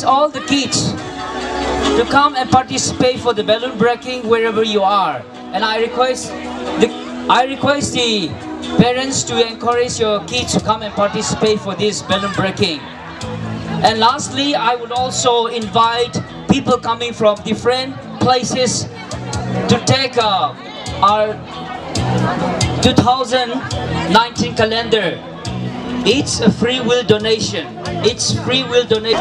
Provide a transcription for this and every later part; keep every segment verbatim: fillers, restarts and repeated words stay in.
all the kids to come and participate for the balloon breaking wherever you are. And I request the, I request the parents to encourage your kids to come and participate for this balloon breaking. And lastly, I would also invite people coming from different places to take, uh, our two thousand nineteen calendar. It's a free will donation. It's free will donation.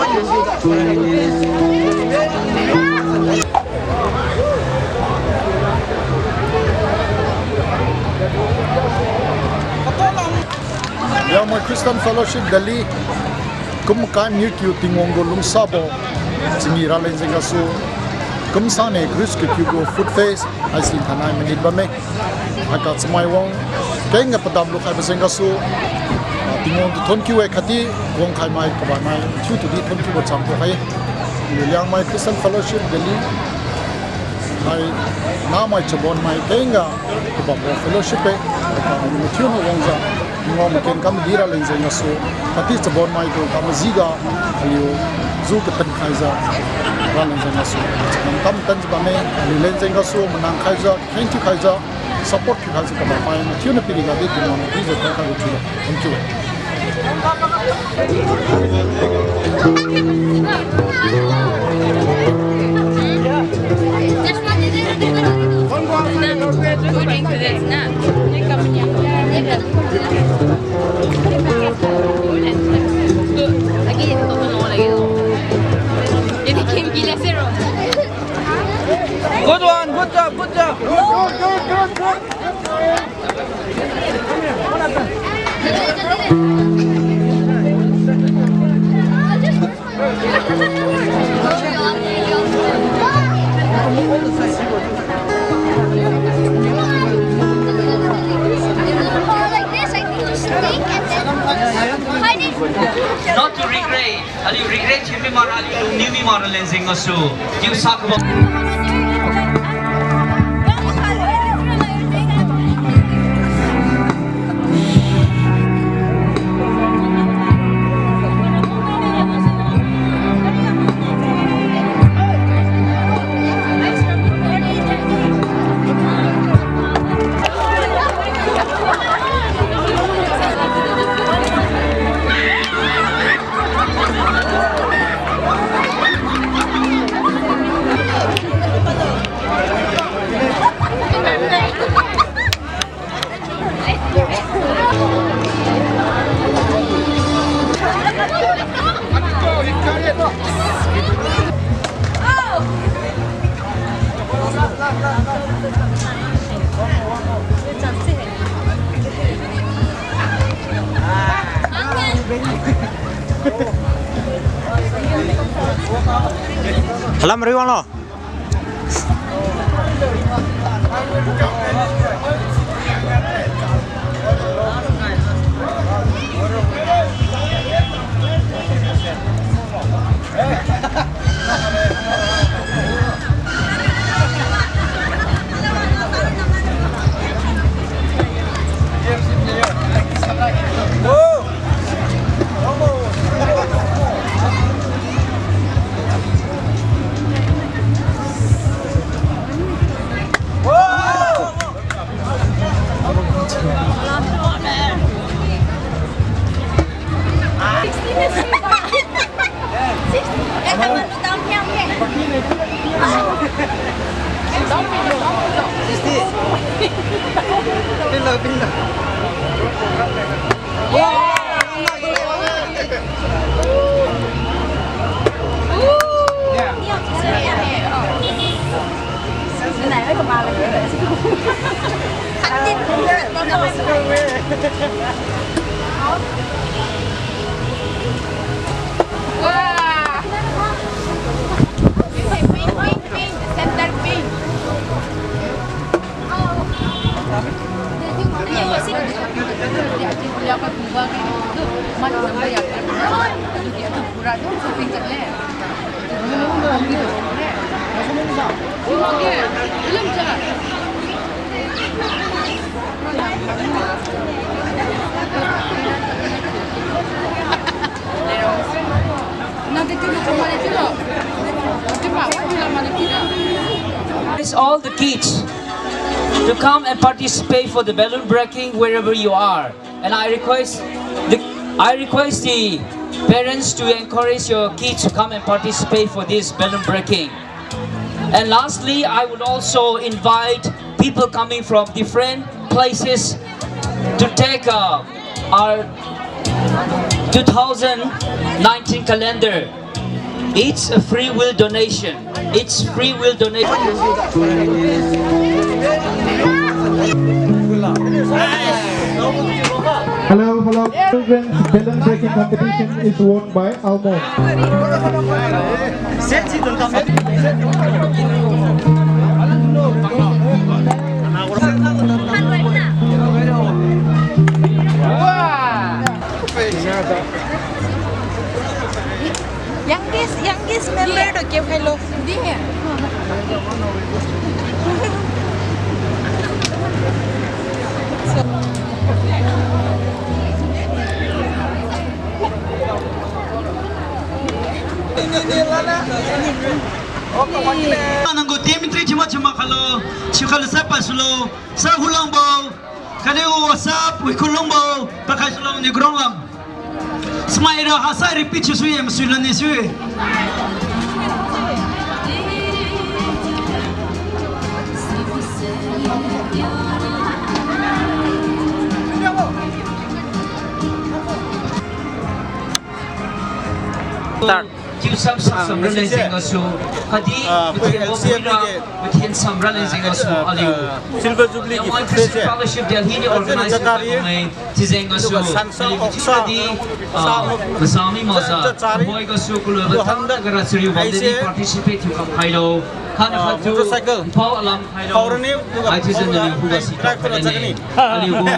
Liangmai Christian Fellowship Delhi, kum kai niu kiu Tingwang gu lungsabo, chingi raleng jeng gasu, kum sangniu Christ kiu gu food fest, haisi thainai manit bamme. Haiga chamai wang, kengga padam lukhaibo jeng gasu, ah, Tingwang tu thonkiu-e khatdi, wangkhai mai kabai mai, thiu tudi thonkiubo cham tu hai. Liangmai Christian Fellowship Delhi, hai, namai chabonmai kengga, kabambo fellowship-e, haiga aliu mathiuna wangjiu, Tingwang maken kam di raleng jeng gasu, khatdi chabonmai tu kamajiga, aliu, ju katen khaijiu, raleng jeng gasu, chakam kam tanjiu bamme, aliu leng jeng gasu, manang khaijiu, kheng thiu khaijiu, support thiu khaijiu kabai mai, mathiuna piriga di Tingwang di jiu thon khaibo thiulo. Thank you. Good one, good job, good job. Not to regret. Aliu regret thiu mi makra, aliu lungniu mi makra leng jeng gasu. Chiu sa kabo. Halam riwang lo. Wah. Pink, pink, pink, pink. Center pink. It's all the kids to come and participate for the balloon breaking wherever you are. And I request the, I request the parents to encourage your kids to come and participate for this balloon breaking. And lastly, I would also invite people coming from different places to take, uh, our two thousand nineteen calendar. It's a free will donation. It's free will donation. Hello, hello. Children's balloon breaking competition is won by Almond. Youngest, youngest member tu kep khailo. Nanggu team three chima chima khalo, si khalo sa pa sulo, sa hulang bo. Kani u WhatsApp, wi khulung bo, pakhai sulong ni ground lam. Smai ra hasa repeat sui em sui lani sui. Start. Chiu sam sam sam raleng jeng gasu, khatdi, ah, mathen L C F bom phuira, ke, mathen sam raleng jeng gasu, ah, aliu, ah, Silver Jubilee ki, Yawai festival se, Fellowship Delhi ni, ah, organize, jatari, tao-e, chijeng gasu, aduga sansa, aliu oksa, khatdi, sa, ah, mo, masami masa, jatari, hoi gasu, kuloi, aduga batang, handa, gara chariu bam, aise, deni participate thiu kam khailo, khana, ah, khattu, motorcycle, pao alam khailo, pao rani, aduga, ai chijeng, pao aliu, khuga si, ai, tao khailo, chagani. Aliu gu,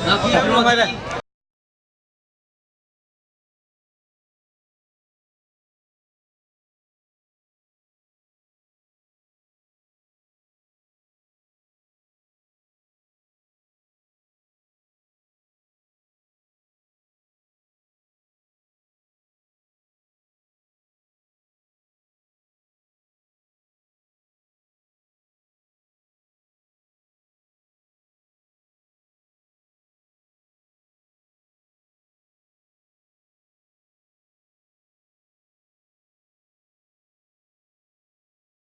lucky draw, mai re.